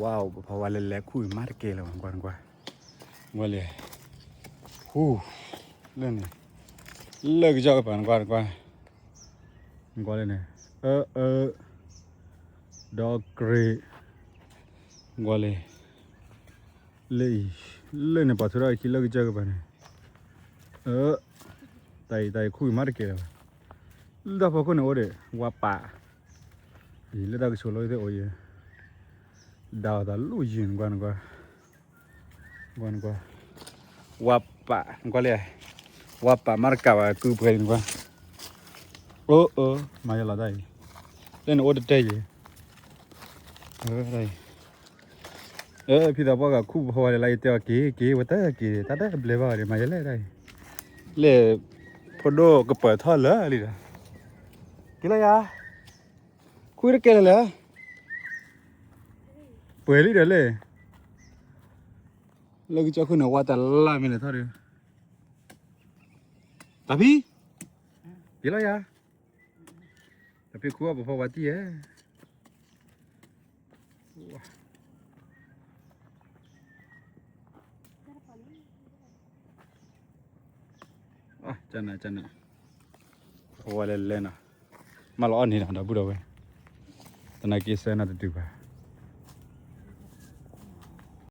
ဝါ ပဖီဝါလဲၤလဲၤခူၣ်အံၤမးတကဲလၢၤဘၣ် နကွၢ်နကွၢ်, နကွၢ်လဲၤ, ဟူ, လၢန့ၣ်, လၢကစၢၢ်ကပၤ နကွၢ်နကွၢ်, နကွၢ်လၢန့ၣ်, အၢ အၢ, ဒီးကြ့း, နကွၢ်လဲၤ, လၢအံၤ, လၢန့ၣ် ပှၤထုးထီၣ်အခံလၢကစၢၢ်ကပၤန့ၣ်, အၢ, တၢ်အံၤ တၢ်အံၤခူၣ်အံၤမးတကဲလၢၤဘၣ်, လၢတၢ်ဖီခိၣ်န့ၣ်အိၣ်ဒီး ဝါပာ် အံၤ လၢတၢ်ကဆိးလီၤသ့ၣ်အိၣ်ယဲ, ဒၣ်အီၤသးလူၢ်ယံၤ နကွၢ်နကွၢ်, နကွၢ်နကွၢ်, ဝါပာ် နကွၢ်လဲၣ်, ဝါပာ်မးတကးဘၣ် ကုပှဲၤလံ နကွၢ်, အၢ အၢ မၤယဲလီၤတၢ်အံၤ, လၢနအိၣ်တတဲယဲ, တၢ်အံၤ ဖံသးပှၢ်ဂၤခူၣ်ပဖီဝါလဲၤလၢယတဲအီၤက့ၤက့ၤ ဝဲတက့ၤ တၢ်တဘျဲဘၣ်ဒီး မၤယဲလဲၣ်တၢ်အံၤ, လဲၤ ဖိဒိၣ်ကပၢၤထီၣ်လၢာ်လံဒီး, က့ၤလီၤယၤ, ခူၣ်တကဲလၢၤလၢၤ, ပှဲၤလံဒီးလဲၣ်, လၢကစၢၢ်ခိၣ်န့ၣ် ဝါတလါမ့ၢ်လဲၤထီၣ်ဒီး, တၢ်ဖံ, က့ၤလီၤယၤ, တၢ်ဖံခူၣ်အီၣ်ပဖီဝါတံၢ်ဧါ ကနၣ်ကနၣ်, ဖီဝါလဲၤလဲၤနီၤ, မၢလီၤအီၣ်န့ၣ်နီၤ ဒီပုၢ်ဒီဝဲၢ်, သနာ်က့စဲနီၤတတုၤဘၣ်,